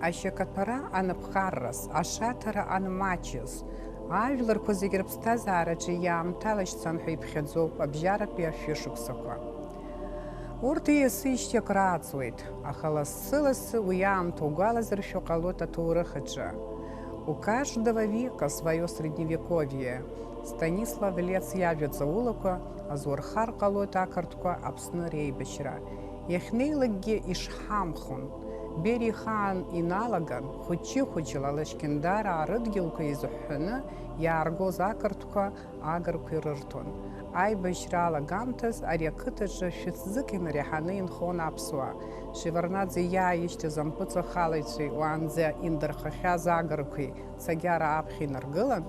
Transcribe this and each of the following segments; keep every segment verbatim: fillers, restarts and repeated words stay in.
Ашьакаҭәара анапхарраз, ашаҭара анмаҷыз, ажәларқәа зегьы рыԥсҭазаараҿы иаамҭалашьцан ҳәа иԥхьаӡоуп абжьаратәи ашәышықәсақәа. Урҭ иацы ишьҭак рааҵуеит, аха лассы-лассы уи аамҭа угәалазыршәо ҟалоит аҭоурых аҿы. У каждого века своё средневековье. Станислав Лец иажәа ҵаулақәа азурхар ҟалоит ақырҭқәа Аԥсны реибашьра. Иахьнеилакгьы ишҳамхәын. Бериа ихаан иналаган, хәыҷы-хәыҷла Лашькьындараа рыдгьылқәа изыҳәҳәаны иааргоз ақырҭқәа агырқәа ирырҭон. Аибашьра алагамҭаз ари ақыҭаҿы шәыцӡык инареиҳаны инхон аԥсуаа. Шеварднаӡе иааишьҭыз ампыҵахалаҩцәеи уаанӡа индырхахьаз агырқәеи Цагьара аԥхьа инаргылан,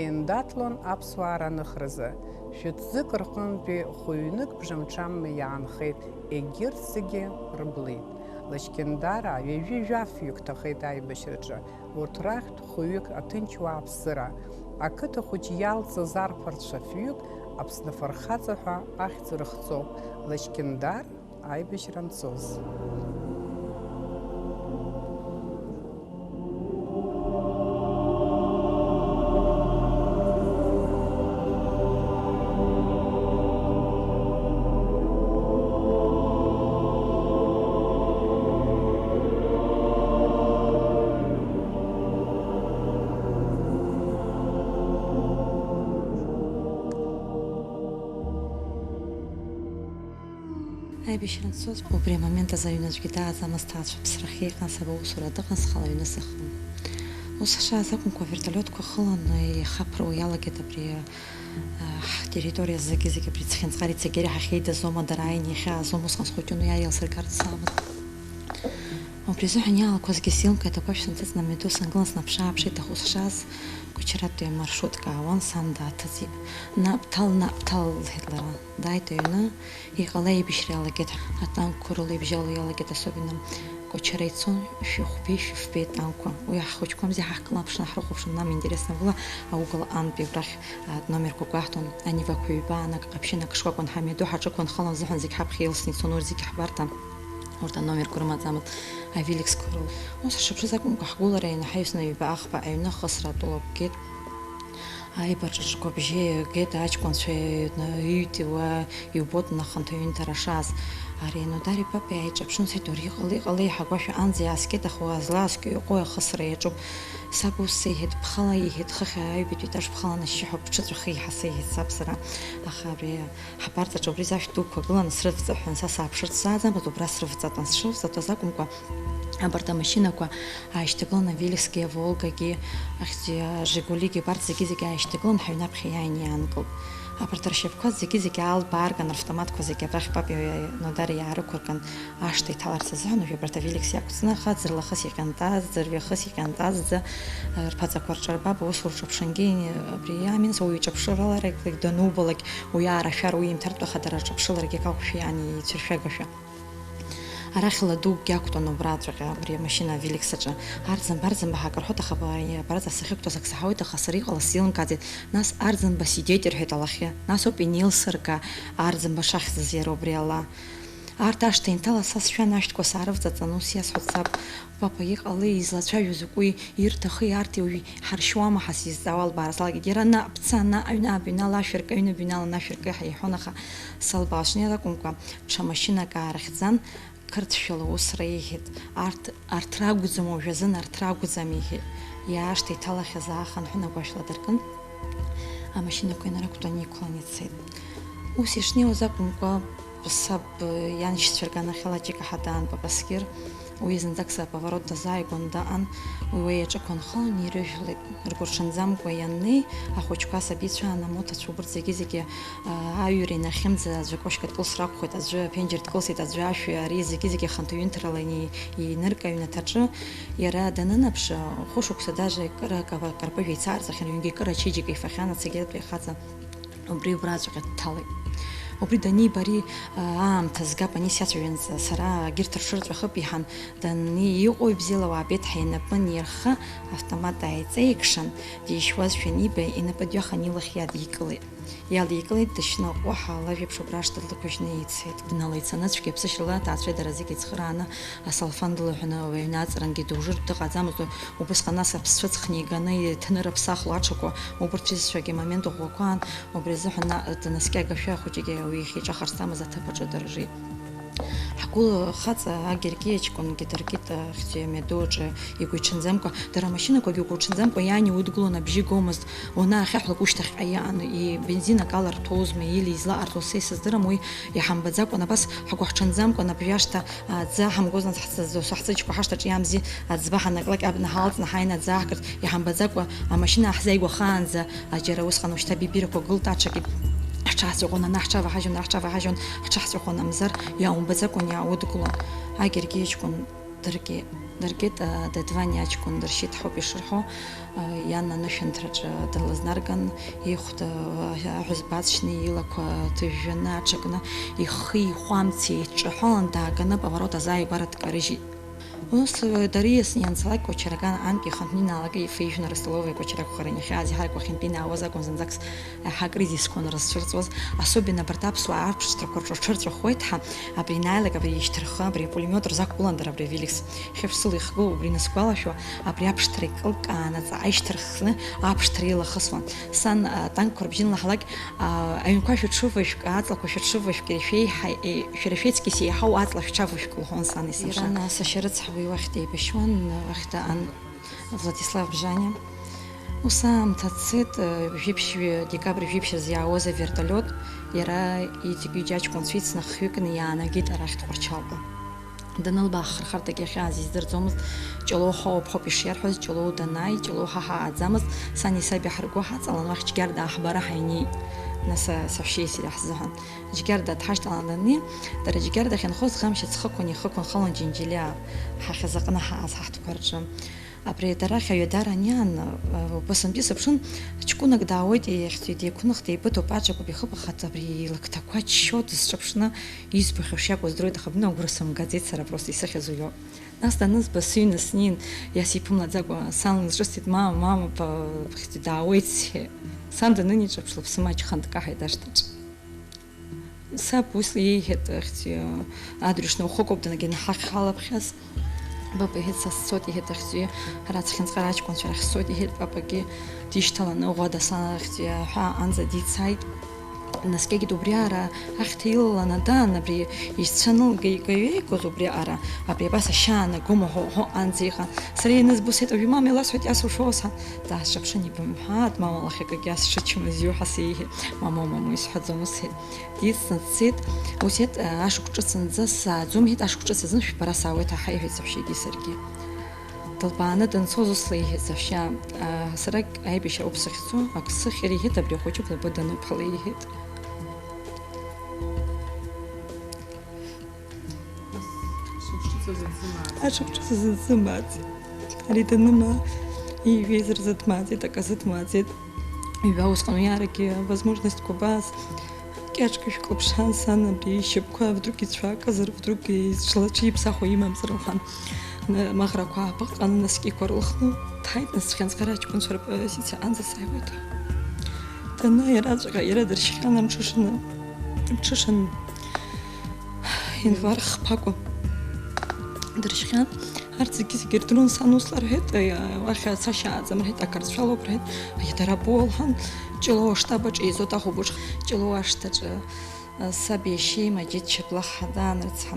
еиндаҭлон аԥсуаа раныхразы. Шәыцӡык рҟынтәи хәыҩнык бжамҽамны иаанхеит, егьырҭ зегьы рыблит. Лашькьындараа ҩажәи жәафҩык ҭахеит аибашьраҿы, урҭ рахьтә хәҩык аҭынч уааԥсыра. Ақыҭа хәыҷ иалҵыз арԥарцәа фҩык Аԥсны афырхаҵа ҳәа ахьӡ рыхҵоуп. Лашькьындар аибашьра анцоз. Аибашьра анцоз, убри амомент азы аҩны аӡәгьы дааӡамызт, ҭаацәа ԥсрахьы иҟан, саб аусура дыҟан, схала аҩны сыхон. Ус ҳшааз акәымкәа, авертолиотқәа хыланы ихаԥыруа иалагеит абри, а, ҳтерриториа зегьы-зегьы абри Цхинҵхари Цегьери ҳахьеидызоума, дара ааины ихьаазом, усҟан схәыҷын, уи аилсыргарц саамызт. Убри азыҳәан иаалақәазгьы силымгеит, агәашә сынҭыҵны амҩаду сангылан, снаԥшы-ааԥшит, аха ус ҳшааз, Кәачаратәи амаршрутка аауан, сан дааҭыҵит. Наҟ бҭал, наҟ бҭал, — лҳәеит лара. Дааит аҩны, иҟала аибашьра иалагеит, атанкқәа рыла ибжьало иалагеит, особенно Кәачара ицон, шәи хәбеи, шәи фбеи атанкқәа. Уи ҳхәыҷқәа мза ҳахькылнаԥшны ҳрыхәаԥшуан, нам интересно, гәыла аугала антәи убрахь, а, номерқәак уаҳҭон, анивақәа ҩба, анак ҟаԥшьы, анак шкәакәан, ҳамҩаду ҳаҿықәан, халон зыҳәан зегь ҳаԥхьа илсны ицон, урҭ зегь ҳбарҭан. Урҭ аномерқәа рымаӡамызт, авиликсқәа рыла. Ус ҳшыԥшыз акәымкәа, ҳгәылара ианаҳаҩсны ҩба аӷба аҩны ахысра атәылақәгеит. Аибарҿаҿқәа бжьы иагеит, аҷкәынцәа иҩт-, иҩт-, уа иубоит, наҟ хынҭа ҩынҭара шааз. Ари Нодар ипапа иааиҿаԥшын, сҳәеит, уара иҟалеи, иҟалеи, ҳагәашә анӡа иааскьеит, аха уа злааскьо иҟоу ахысра иаҿуп. Саб ус сеиҳәеит, бхала, иҳәеит, хыхь аҩбатәи етаж бхала анышьшьыҳәа бҽыҵәахы иҳасеиҳәеит саб сара. Аха абри Ҳбарҵаҿы убри зашә дуқәа гыланы срывҵа ҳәа, са сааԥшырц сааӡамызт, убра срывҵатәан. Сшывҵатәаз акәымкәа, абарҭ амашьынақәа ааишьҭагылан, авиликсгьы, аволгагьы, ахьӡи-, ажигулигьы, абарҭ зегьы-зегьы ааишьҭагылан, ҳаҩнаԥхьа иааины иаанкылт. Абарҭ ршьапқәа зегьы-зегьы аалба аарган, равтоматқәа зегьы абрахь папа Нодар иаарықәырган, ашҭа иҭаларц азыҳәан, уажәы абарҭ авиликс иақәҵны, аха ӡырлахыс иҟьантаз, ӡырҩахыс иҟьантаз ӡы, рԥаҵақәа рҿарбаба, ус урҿаԥшынгьы, абри аминс уаҩ иҿаԥшыраларагь данубалак, уи аарашәар, уи имҭартә аха дара рҿаԥшыларагь акы акәшәа иаан ицәыршәагашәа. Арахь ладукгьы ақәтәан убраҵәҟьа, абри амашьына авиликс аҿы. Арӡынба, Арӡынба ҳәа акрыҳәоит, аха ба-, абраҵа сахьықәтәаз ак саҳауеит, аха сара иҟалаз сеилымкааӡеит. Нас Арӡынба сидеть рҳәеит алахьы. Нас ауп инеилсырга Арӡынба шахьӡыз иара убри ала. Арҭ ашҭа инҭала са сшәан ашәҭқәа саарывҵаҵан, ус иасҳәоит саб, папа, иҟалеи, излацәажәо закәи, ирҭахи, арҭ уаҩ ҳаршьуама ҳәа сизҵаауа албаара салагеит. Иара наҟ бца, наҟ аҩны абиуал ашәаркы, аҩны абиуал анашәаркы ҳәа иҳәон, аха салбаашан акәымкәа, ҽа машьынак аарыхьӡан, қырҭшәала усра еиӷьит. Арҭ, арҭ ракәӡам уажәазын, арҭ ракәӡам, иҳәеит. Иаашҭа иҭалахьаз аахан ҳәа агәашәла дыркын. Амашьынақәа инарықәтәан иқәлан ицеит. Ус ишнеиуаз акәымкәа, саб ианшьцәа рганахьала Ҷикаҳа даан Папасқьыр. Уи зынӡак са аповорот дазааигәан даҟан, уи уа иаҿықәынхалан ирыжәлеит. Ргәырҽанӡамкәа ианнеи, ахәыҷқәа асабицәа, анамоҭацәа, убырҭ зегьы-зегьы, аа, аҩра инахьымӡа, аӡәы акошька дкылсыр акәхоит, аӡәы аԥенџьыр дкылсит, аӡәы ашәи ари зегьы-зегьы хынҭаҩынҭрала ини-, инырк аҩнаҭаҿы, иара данынаԥш, хәышықәса даже кыра акапыжә еицаарҵахьан, ҩынгьы кыра ачеиџьыка ифахьан, ацыгьатәи ахаҵа убри убраҵәҟьа дҭалеит. Убри даниба ари, аа, аамҭа згап, ани сиацәажәанӡа сара егьырҭ рҽырҵәахып иҳан, дани иҟоу ибзиала уаабеит ҳәа инапы нирхха, автомат ааиҵеикшан, дишьуазшәа аниба, инапы дҩахан илахь иадикылеит. Иадикылеит, дышьны аҟәҟәаҳәа алажә еиԥш убра ашҭа длықәыжьны ицеит. Дналеицаны цәгьа-ԥсышьала аҭаацәа дара зегьы ицхырааны асалфан дылаҳәны, уи аҩны аҵарангьы дужыртә дыҟаӡамызт, убысҟан нас аԥсцәыӡхны иганы иҭаны рыԥсахло аҽақәа, убырҭ рзыцәагьы амомент ӷәӷәақәан, убри азыҳәан наҟ днаскьагашәа ахәыҷгьы уи иахьиҿахарц амаз аҭыԥ аҿы дыржит. Ҳгәыла хаҵа агьаркьиа ҷкәынгьы дыркит ахьӡи амҩаду аҿы игәиҽанӡамкәа, дара амашьынақәагьы игәиҽанӡамкәа иаани удгылон, абжьы гомызт, уанаахьаҳәлак ушьҭахьҟа иааны, ибензин акала рҭоузма, или излаҟарҵоз са исыздырам, уи иҳамбаӡакәан, абас ҳгәыҳҽанӡамкәан абжьы ашҭа аӡы ҳамгозан ҳцаӡо, ҳцыџьқәа ҳашҭаҿ иамзи, аӡба ҳанаклак абна ҳалҵны ҳааины аӡы ааҳкырц, иҳамбаӡакәа амашьына ҳзааигәахаанӡа, џьара усҟан ушьҭа бибирақәа гылт аҽакит. Ҳҽаҳҵәаҟәаны ана ҳҽаваҳажьон, ара ҳҽаваҳажьон, ҳҽаҳҵәаҟәаны амзар иааумбаӡакәан иааудгылон. Агьаргьы иҷкәын дыркит, дыркит, а, Дедвани аҷкәын дыршьит ҳәоуп ишырҳәо, а, иан анышәынҭраҿы длызнарган, ихәда аҳәызба ацәны илақәа ҭыжәжәаны аҽакны, ихы ихәамц еиҿаҳәалан дааганы аповорот азааигәара дкарыжьит. Ус, э, дара ииасны ианцалак, Кочараган анк ихынҳәны инаалак, ифеижәны рыстоловаиа Кочарак хара иахьааз иҳаракуа хьынтәа инаауаз акәын зынӡак с-, э, ҳакризисқәан рызцәырҵуаз, особенно абарҭ аԥсуаа аԥшҭрақәа рҿы рҽырҵәахуеит ҳәа, абри ианааилак, абри ишьҭырххы, абри апулемиот рзақәгыландара, абри авиликс хьыԥсыла ихгылоуп, убри иназгәалашәо, абри аԥшҭра икылкааны, ҵаҟа ишьҭырххны аԥшҭра илахысуан. Сан, а, танкқәа рыбжьы анлаҳалак, а, аҩнқәа шәыҽыважәк, аҵлақәа шәыҽыважәк, иара шәеиҳа-, е-, шәара шәеиҵкьыс еиҳау аҵла шәҽаважәк лҳәон сан есымша. Иара нас ашьа рыцҳа уи уахь деибашьуан, уахь даан Владислав Бжаниа. Ус аамҭа цеит, э, жәиԥшь, декабрь жәиԥшь азы иаауаз авертолиот, иара иҵегь ҩыџьа аҷкәынцәа ицны хҩыкны иаанагеит арахь Тҟәарчалҟа. Данылбаа ахырхарҭагьы ахьааз издырӡомызт, Ҷлоу ҳауп ҳәоуп ишиарҳәоз, Ҷлоу данааи, Ҷлоу ҳа ҳааӡамызт, сани саби ҳаргәы ҳаҵалан, уахь Џьгьарда аҳбара ҳаинеит, нас, а, сашьеи сареи ҳзыҳәан. Џьгьарда дҳашьҭалан даннеи, дара Џьгьарда ахьынхоз ӷамшьа ҵхықәан ихықәын халон Џьынџьелиа, ҳахьазаҟны ҳааз ҳаҳҭқәа рҿы. Абри дара ахь аҩадара аниаан, а, убасынтәи сыԥшын, ҷкәынак даауеит, иахьӡ деиқәных, деибыҭоуп, аҿакәып ихыԥахац, абри илакҭақәа ччо дысҿаԥшны, избахьоу шиакәу здыруеит, аха бны агәра сымгаӡеит сара, просто исыхьыз уиоуп. Нас данызба, сыҩны снеин, иасиԥымлаӡакәа, сан лызҿысит, мама, мама, ба, бхьӡ даауеит, сҳәеит. Сан даныниҿаԥш, лыԥсы маҷхан дкаҳаит ашҭаҿы. Саб ус иеиҳәеит, ахьӡ, адырҩаҽны ухыкәоуп, данагьы ҳахь ҳалаԥхьаз. Баба иҳәеит, са сцоит, иҳәеит, ахьӡ, ҳара аҵхьынҵҟьара аҷкәынцәа рахь сцоит, иҳәеит, папагьы дишьҭаланы, ӷәада сан ахьӡ ҳәа анӡа дицааит. Наскьагьы убри аара ахьҭа илаланы даан, абри изцәа анылга икаҩеикуаз убри аара, абри абас ашьа аанагома ҳәа, ҳәа анӡа иҟан. Сара ианызбо сҳәеит, уажәы мама иласҳәеит, иасушоуса. Даасҿаԥшын, ибымҳәааит, мама лахь акгьы сшычмазаҩу ҳәа сеиҳәеит. Мамоу, мамоу, исҳәаӡом, сҳәеит. Дицны дцеит, ус иҳәеит, ашықәс ҿыц анӡа сааӡом, иҳәеит, ашықәс ҿыц азын шәбара саауеит, аҳа, иҳәеит саҳәшьагьы саргьы. Дылбааны данцоз ус леиҳәеит саҳәшьа, сара аибашьра ауп сахьцо, ак сыхьыр, иҳәеит, абри ахәыҷы блакәа дануп ҳәа леиҳәеит. Ашықәс ҿыц азы дзымааӡеит. Ари данымаа, ижәеизар зыдмааӡеит, аказы дмааӡеит. Ҩба усҟан уиарагьы возможностьқәа бааз, кьаҿк шәкылԥшаан сан, абри ишьапқәа вдруг ицәаакызар, вдруг изҿлаҿы иԥсахуа имамзар лҳәан, н-, маӷрақәа аапыҟҟаны, наскьақәа рылхны дҳаит, нас цәгьанҵҟьара аҷкәынцәа рпозициа анӡа сааиуеит. Данааи иараҵәҟьа иара дыршьхьан амҽышаны, амҽышан. Январ хԥа акәын. Дыршьхьан. Арҭ зегьы-зегьы ирдыруан, сан ус ларҳәеит, уахь ацашьа ааӡам рҳәеит, ақырҭцәа лоуп рҳәеит, иадарабоу лҳәан, Ҷлоу аштаб аҿы еизоит ахәылбыҽха, Ҷлоу ашҭаҿы, саб иашьеи Маџьыҭ Шьаблаха даан рыцҳа,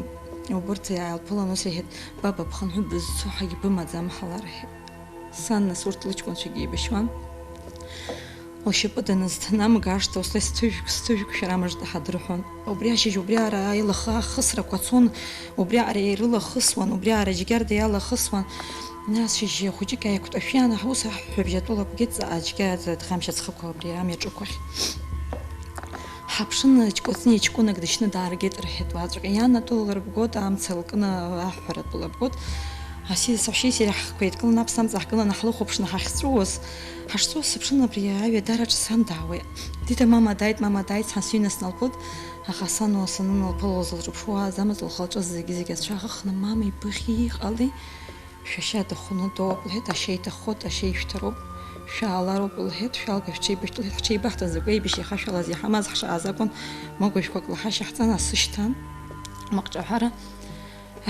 убырҭ иаалԥылан ус иҳәеит, баба, бхынҳәы бызцо ҳагьбымаӡам ҳа ларҳәеит. Сан нас урҭ лыҷкәынцәагьы еибашьуан. Лшьапы данызҭнамга ашҭа усла сҭыжәк, сҭыжәк шәара мыжда ҳадырҳәон. Убри ашьыжь, убри аара аилахы ахысрақәа цон, убри аара ирылахысуан, убри аара Џьгьарда иалахысуан. Нас шьыжьы хәыҷык ааиқәтәашәа ианаҳа, ус аҳәҳәабжь атәыла бгеит, ҵаа Џьгьарда дӷамшьа ҵхықәа абри амҩаҿықәахь. Ҳаԥшын, ҷкәыцни ҷкәынак дышьны дааргеит рҳәеит уаҵәҟьа. Иан атәыла лырбгот, амца лкны аҳәҳәара атәыла бгот. Асида саҳәшьеи сареи ҳхқәа еидкыланы аԥсамҵ ааҳкыланы ҳлыхәаԥшны ҳахьҵәуоз, ҳашҵәуоз сыԥшын, абри аҩадараҿ сан даауеит. Дида, мама дааит, мама дааит, сан сыҩны сналгоит, аха сан саныналԥылоз лҿыԥшуааӡамызт, лхы-лҿы зегьы-зегьы ацәа аӷыхны, мама ибыхьи, иҟалеи? Шәашьа дыхәны доуп, лҳәеит, ашьа иҭаххоит, ашьа ишәҭароуп, шәаалароуп, лҳәеит, шәалга шәҽеибашәҭ, лҳәеит, ҳҽеибаҳҭаз закәу еибашьра иахашәалаз иҳамаз ҳшааз акәын, Мыгәа ишәқәак лаҳа шьаҳҵан, асы шьҭан, маҟҿаҳәара.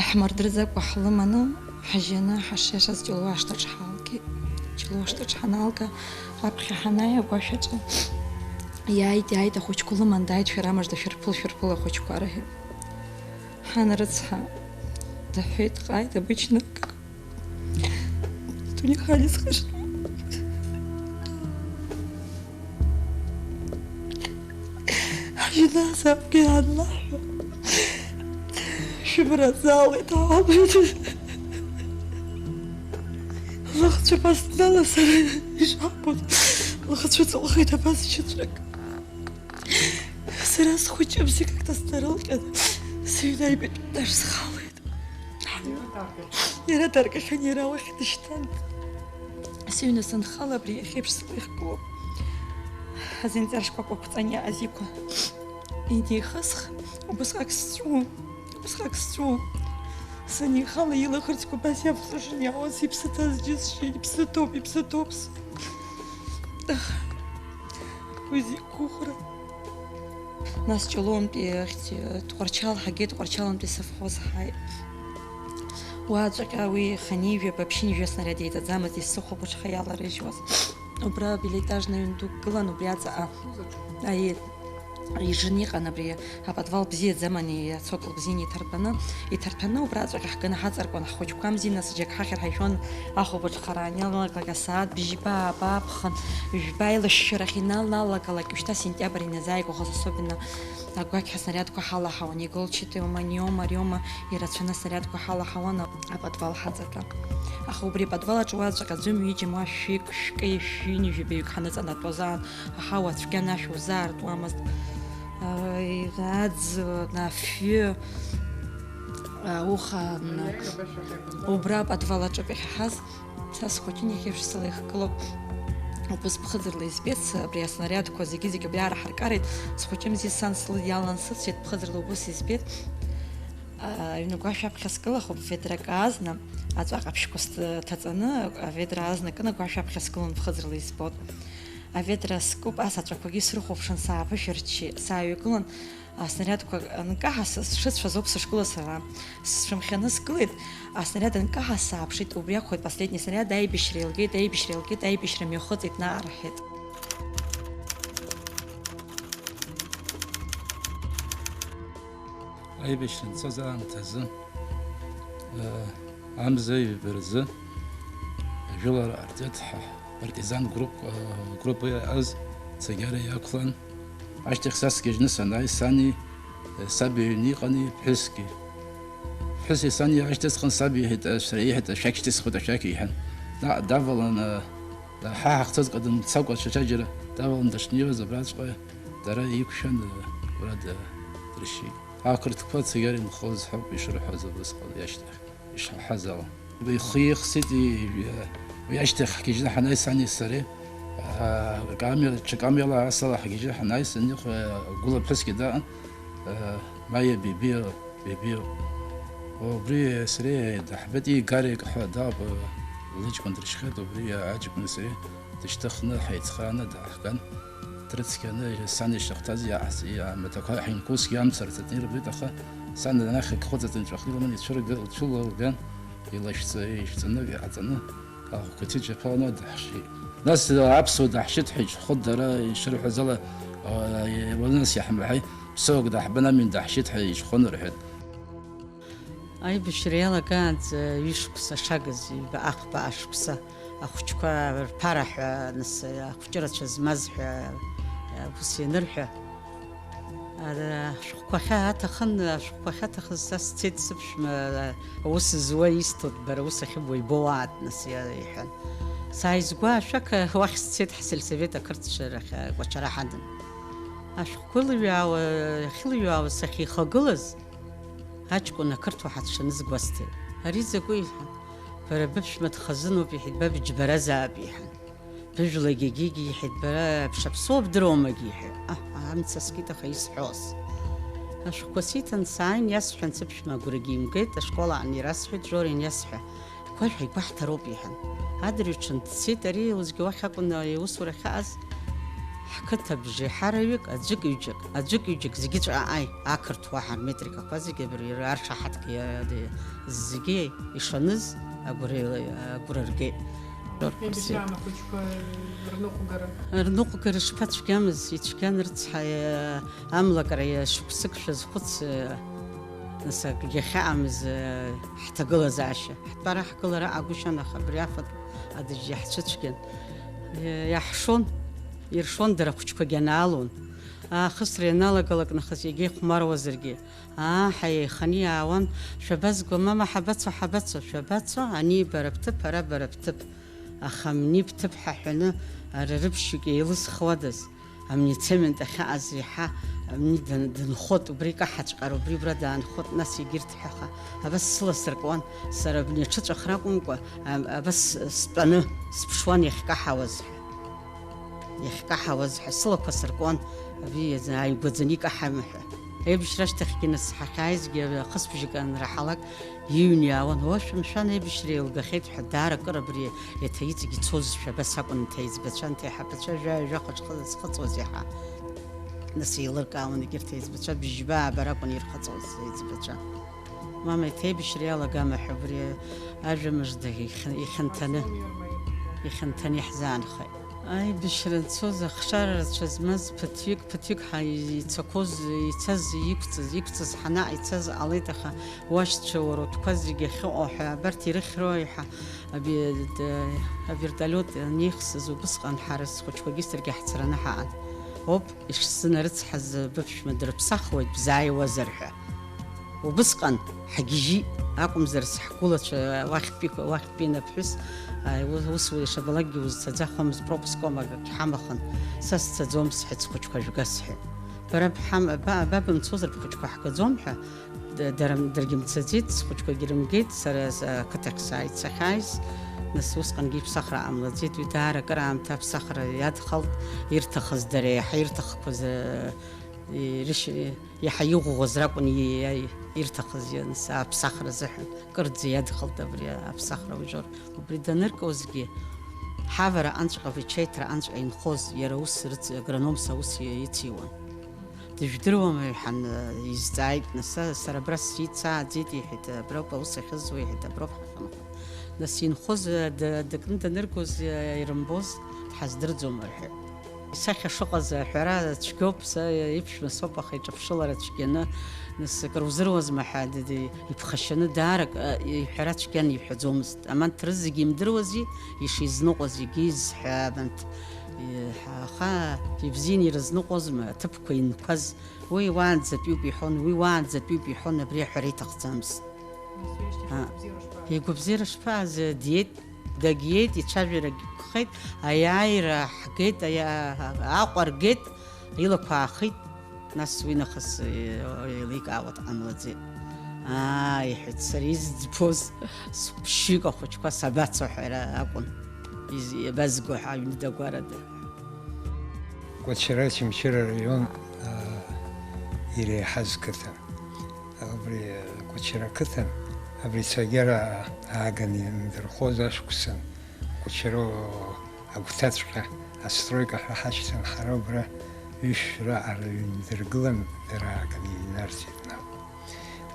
Ҳмырдырӡакәа ҳлыманы, ҳажьаны, ҳашиашаз Ҷлоу ашҭаҿ ҳалгеит. Ҷлоу ашҭаҿ ҳаналга, аԥхьа ҳанааи, агәашә аҿы иааит, иааит, ахәыҷқәа лыман дааит, шәара мыжда шәырԥыл, шәырԥыл, ахәыҷқәа, рҳәеит. Ҳан рыцҳа, дыҳәҳәеит, ҟааит, обычно. Дунеихаан исхашҭуам. Ҳжьынасаапгьы анлаҳәа, шәыбра залеит, аалбеит. Лыхцәа абас дналасаны ишаабоз, лхцәы ҵылхит абас шьацәак. Сара схәыҷы бзиа как-то снарылҟьан, сыҩны аҩбатәи этаж схалеит. Иара даркахьан, иара уахь дышьҭан. Сыҩны санхала абри иахьеиԥш сгәы иахгылоуп. Азинҵар шкәакәа қәҵан иааз иқәа инеихысх, убысҟак сҵәуон, убысҟак сҵәуон. Санихала илаӷырӡқәа абас иавҵәашан иаауаз, иԥсы ҭаз џьысшьеит, иԥсы ҭоуп, иԥсы ҭоуп, сан. Аха уи зегь гәыӷра. Нас Ҷлоунтәи ахьӡ-, Тҟәарчал ҳагеит, Тҟәарчалнтәи совхоз ҳааит. Уаҵәҟьа уи хынҩажәа ба ԥшьынҩажәа снариад еиҵаӡамызт, исыхәо быҽха иаларыжьуаз. Убра билетажный ҩн дук гылан, убри аҵаҟа, аи, ижын иҟан абри аподвал бзиаӡамани, ацокол бзианы иҭарԥаны, иҭарԥаны убраҵәҟьа ҳганы ҳаҵаркуан, ҳхәыҷқәа амзи, нас џьак ҳахьыр ҳаишәон, ахәылбыҽхара аналагалак асааҭ бжьба, ааба аԥхын, жәба аилашьшьарахь инаналагалак, уажәшьҭа сентиабр иназааигәахаз особенно. Агәақьҳәа аснарядқәа ҳалаҳауан, игылчатәиума, ниома, риома, ирацәаны аснарядқәа ҳалаҳауан аподвал ҳаҵаҟа. Аха убри аподвал аҿы уаҵәҟьа аӡәымҩа-ҩыџьа ма шәҩык, шәкы, шәҩынҩажәаҩык ҳаныҵанатәоз аан, аҳауа цәгьа анашә узаартуамызт. Аӡ, афҩы, ауха, убра аподвал аҿоуп иахьаҳаз. Са схәыҷын, иахьеиԥш сылеихгылоуп. Убыс ԥхыӡырла избеит, абри аснариадқәа зегьы-зегьы абри аараҳаркареит. Схәыҷымзи, сан слыдиалан сыцәеит, ԥхыӡырла убыс избеит. Аҩны агәашә аԥхьа скылахуп, ведрак аазны, аҵәа ҟаԥшьқәа сҭ-, ҭаҵаны, аведра аазны кны агәашә аԥхьа сгылан, ԥхыӡырла избоит. Аведра скуп, ас аҵәақәагьы срыхәаԥшын, сааԥышәырччеит, сааҩагылан, аснариадқәа анкаҳа, сшыцәаз ауп сышгылаз сара. Сшымхьаны сгылеит, аснариад анкаҳа сааԥшит, убри акәхеит последний снаряд, аибашьра еилгеит, аибашьра еилгеит, аибашьра мҩахыҵит, наҟ рҳәеит. Аибашьра анцоз аамҭазы, э, амза ҩба рзы ажәылара ҟарҵеит ҳа, партизан групп, э, группа иҟаз Цагьара иақәлан. Ашьҭахь са сгьежьны санааи, сани, э, саби аҩны иҟани, ԥҳәысгьы. Ԥҳәыси сани ашьҭысхын, саб иҳәеит, э, сара иҳәеит, ашәақь шьҭысхуеит, ашәақь иҳәан. Наҟ давалан, э, ҳа ҳахьцаз ҟадамцакәа, ҽаџьара давалан дышнеиуаз абраҵәҟьа дара иқәшәан, э, ура д-, дыршьит. Ақырҭқәа Цагьара инхоз ҳәа ауп ишырҳәаз убысҟан иашьҭахь, ишҳаҳаз ала. Ихы ихсит, и-, уи ашьҭахь ҳгьежьны ҳанааи сани сареи, аа, камера, ҽа камерала асала ҳгьежьны ҳанааи санихәа, гәыла ԥҳәысгьы даҟан, аа, Маиа Бебиа, Бебиа. Убри сареи даҳбеит, игарик ҳәа дауп, лыҷкәын дрышьхьеит, убри аҷкәыни сареи дышьҭыхны ҳаицхрааны дааҳган. Дрыцқьаны, сан ишахәҭаз иаҳз-, иамаҭәақәа ҳимку, усгьы амца рҵатәны ирбеит, аха сан анахь акхыҵаҵәҟьа ҵәахны илыман ицәырга-, лцәылалган, илашәҵа-, ишәҵаны, иҟаҵаны, ахәқәа ҭыџьаԥаланы даҳшьит. Нас аԥсуа даҳшьит ҳәа иҿхәы дара ишырҳәаз ала, а, уа нас иаҳмаҳаи, ԥсыуак даҳбан амҩан даҳшьит ҳәа иҿхәын рҳәеит. Аибашьра иалагаанӡа ҩышықәса шагыз, ҩба, аӷба ашықәса, ахәыҷқәа рԥара ҳәа, нас, ахәҷы рацәа змаз ҳәа, ус ианырҳәа, ара ашәҟәқәа ахьа-, аҭахын, ашәҟәқәа ахьаҭахыз са сцеит сыԥшәма, аус зуа исҭоит, бара ус ахьыбуа ибоуааит, нас, иа-, иҳәан. Сааизгәа ашәақь уахь сцеит, ҳсельсовет ақырҭцәа рахь акәачара ҳадын. Ашәҟәқәа ылҩаауа, ахьылҩаауа сахьихагылаз, аҷкәын ақырҭуа ҳацәшаны сгәасҭеит. Ари закәи? Бара быԥшәма дхазыноуп, иҳәеит, ба быџьбаразаап, иҳәан. Быжәлагьы егьигьы, иҳәеит, бара бшаԥсуа бдыруамагьы, иҳәеит. Аҳ, амца скит, аха исҳәоз. Ашәҟәқәа сиҭан сааин, иасҳәан, сыԥшәма агәрагьы имгеит, ашкол аан ирасҳәеит, Жора, иан иасҳәа, Қәажә ҳаигәаҳҭароуп, иҳәан. Адырҩаҽны дцеит ари, усгьы уахь акәын аиусура ахьааз. Ҳқыҭа бжеиҳараҩык, аӡәык-ҩыџьак, аӡәык-ҩыџьак, зегьы ҵәааи, ақырҭуа ҳарметрикақәа зегьы абри раршаҳаҭгьы, зегьы ишаныз агәра, агәра ргеит. Ибжьан ахәыҷқәа рныҟәгара. Рныҟәгара шԥацәгьамыз, ицәгьан рыцҳа, амлакра шықәсык шәазхәыц, нас акгьы ахьаамыз ҳҭагылазаашьа. Ҳтәара-ҳгылара агәышьан, аха абри афатә адыџь иаҳцәыцәгьан. Иаҳшон, иршон, дара ахәыҷқәагьы анаалон. Аахысра ианалагалак нахыс иагьа ихәмаруазаргьы, аа, ҳәа еиханы иаауан, шәабазго, мама, ҳабацо, ҳабацо, шәабацо, ани бара бҭыԥ, ара бара бҭыԥ. Аха амни бҭыԥ ҳәа ҳәаны, ара рыԥшьҩык еилызхуадаз? Амни ацемент ахьааз иаҳа амни дын-, дынхот, убри икаҳаҵәҟьар, убри убра даанхот, нас егьырҭ ҳәаха, абас сыла сыркуан, сара абни аҽыҵәахра акәымкәа, а-, абас стәаны сыԥшуан иахькаҳауаз ҳәа. Иахькаҳауаз ҳәа сылақәа сыркуан, абри ааигәаӡаны икаҳама ҳәа. Аибашьра ашьҭахьгьы нас ҳахьааизгьы ахысбжьы анраҳалак, иҩны иаауан, уашәа, мшәан, аибашьра еилгахьеит ҳәа, даара акыр абри еиҭа иҵегь ицозшәа абас акәын, анҭ аиҵбацәа, анҭ аиҳабацәа жәаҩа-жәаха зхыҵуаз иаҳа. Нас еилыркаауан егьырҭ аиҵбацәа, бжьба ааба ракәын ирхыҵуаз аиҵбацәа. Мама, еиҭа аибашьра иалагама ҳәа убри ажәа мыжда ихьанҭаны, ихьанҭаны иаҳзаанхеит. Аибашьра анцоз, ахшара рацәа змаз ԥыҭҩык, ԥыҭҩык ҳа-, ицақәоз, ицаз, иқәҵыз, иқәҵыз ҳанаҟа ицаз ҟалеит, аха уашьцәа, уара утәқәа зегьы ахьыҟоу ҳәа, абарҭ ирыхьрои ҳәа, аби-, д-, авертолиот анеихсыз убысҟан ҳара схәыҷқәагьы саргьы ҳцараны ҳаҟан. Оп, ишсзынарыцҳаз быԥшәма дырԥсахуеит, бзааиуазар ҳәа. Убысҟан ҳгьежьит акәымзар, сҳгәылацәа уахьтәи, уахьтәи аԥҳәыс, а, ус, ус ишабалакгьы узцаӡахуамызт, пропуском акгьы ҳамахын, са сцаӡом, сҳәеит, схәыҷқәа шәга, сҳәеит. Бара бҳам-, ба-, ба бымцозар бхәыҷқәа ҳгаӡом ҳәа, д-, дара, даргьы мцаӡеит, схәыҷқәагьы рымгеит, сара с-, ақыҭахь сааит сахьааиз, нас усҟангьы иԥсахра ҟамлаӡеит, уи даара акыраамҭа аԥсахра иадхалт, ирҭахыз дара, иаҳа ирҭахқәаз, э, ирышь-, иаҳа иӷәӷәаз ракәын и-, и-, ирҭахыз, ианс-, аԥсахра азыҳәан. Кырӡа иадхалт абри аԥсахра ужәыр. Убри даныркуазгьы, ҳавара анҵәҟьа, ачаиҭра анҵәҟьа инхоз, иара ус рыц-, агрономс аус и-, ициуан. Дыжәдыруама, иҳәан, изҵааит, нас, сара абра сицааӡеит, иҳәеит, аброуп аус ахьызуа, иҳәеит, аброуп ҳахьынхо. Нас инхоз, д-, дыкны даныргоз, ирымбоз, дҳаздырӡом, рҳәеит. Исахьа шыҟаз аҳәара цәгьоуп, са иԥшәма соуп, аха иҿаԥшылара цәгьаны, нас акыр узыруазма ҳәа, д-, д-, иԥхашьаны даарак, а, иҳәара цәгьан иҳәаӡомызт. Аманҭ рызегьы имдыруази, ишизныҟәаз егьи изҳәа, аманҭ, и-, ҳа-, аха ибзианы ирызныҟәозма, аҭыԥқәа инқәаз, уи уаанӡатәиуп иҳәон, уи уаанӡатәиуп иҳәон, абри аҳәара иҭахӡамызт. Нас уи ашьҭахь А, игәабзиара шԥаҟаз? Игәабзиара шԥаҟаз, диеит, дагьиеит, ицәажәарагь гхеит, аиааира ҳгеит, аиа-, Аҟәа ргеит, илақәа аахеит, нас уи нахыс, э, еиликаауа дҟамлаӡеит. Аа, иҳәеит, сара изӡбоз сԥшьҩык ахәыҷқәа сабацо ҳәа акәын, из-, иабазго ҳәа аҩны дагәарада. Кәачара Очамчыра араион, аа, иреиҳаз қыҭан. Убри Кәачара ақыҭан, абри Цәагьара ааганы иандырхоз ашықәсан, Кәачара агәҭаҵәҟьа астройка ҳәа ҳашьҭан ҳара, убра ҩышә раҟара ҩындыргылан, дара ааганы иҩнарҵеит наҟ.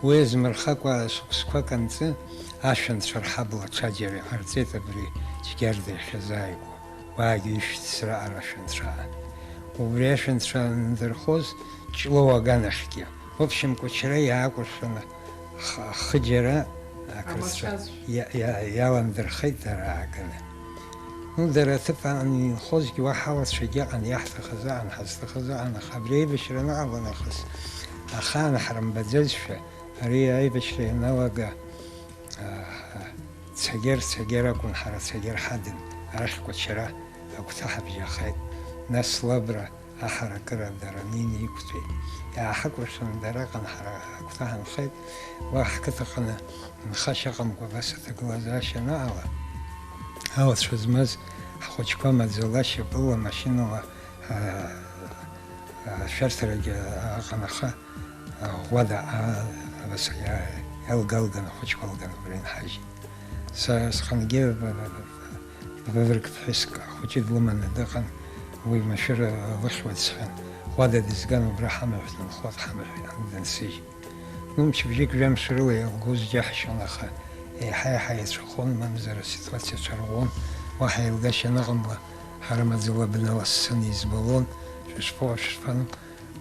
Уи азмырхакәа шықәсқәак анҵы, ашәанцәа рҳабла ҽаџьара иҟарҵеит абри Џьгьарда иахьазааигәоу. Уаагьы ишәҭ сраҟара ашәанцәа аан. Убри ашәанцәа анындырхоз, Ҷлоу аганахьгьы. В общем, Кәачара иаакәыршаны х-, хыџьара ақырҭцәа Амацәаз. Иа-, иа-, иаландырхеит дара ааганы. Ну, дара аҭыԥ аан инхозгьы уаҳа алацәагьы ыҟан, иаҳҭахыз ыҟан, ҳазҭахыз ыҟан, аха абри аибашьра аныҟала нахыс, ахаан ҳрымбаӡазшәа, ари аибашьра ианалага, аа, Цагер, Цагер акәын, ҳара Цагер ҳадын, арахь Кәачара агәҭа ҳабжьахеит. Нас Лабра, аҳаракыра дара неины иқәтәеит. Иааҳакәыршаны дара аҟны ҳара агәҭа ҳанхеит. Уа ҳқыҭаҟны нхашьа ыҟамкәа абас аҭагылазаашьа анаала, алацәа змаз ҳхәыҷқәа маӡала, шьапыла, машьынала, аа, ашәарҭарагьы аҟанаха, ӷәада, аа, абас иа-, иалгалган, ахәыҷқәа алган убра инҳажьит. Са сҟынгьы б-, б-, б-, быврак ԥҳәыск ахәыҷы длыманы дыҟан, уи машәыр лыхьуеит сҳәан, ӷәада дызган убра ҳамаҳә дынхоит, ҳамаҳә дансыжь. Ну, мчыбжьык жәамш рыла илгоз џьаҳшьон, аха еиҳа-еиҳа еицәахон, мамзар аситуациа цәырӷәӷәон, уаҳа еилгашьа аныҟамла, ҳара маӡала бна лассын избалон, шәышԥоу, шәышԥану?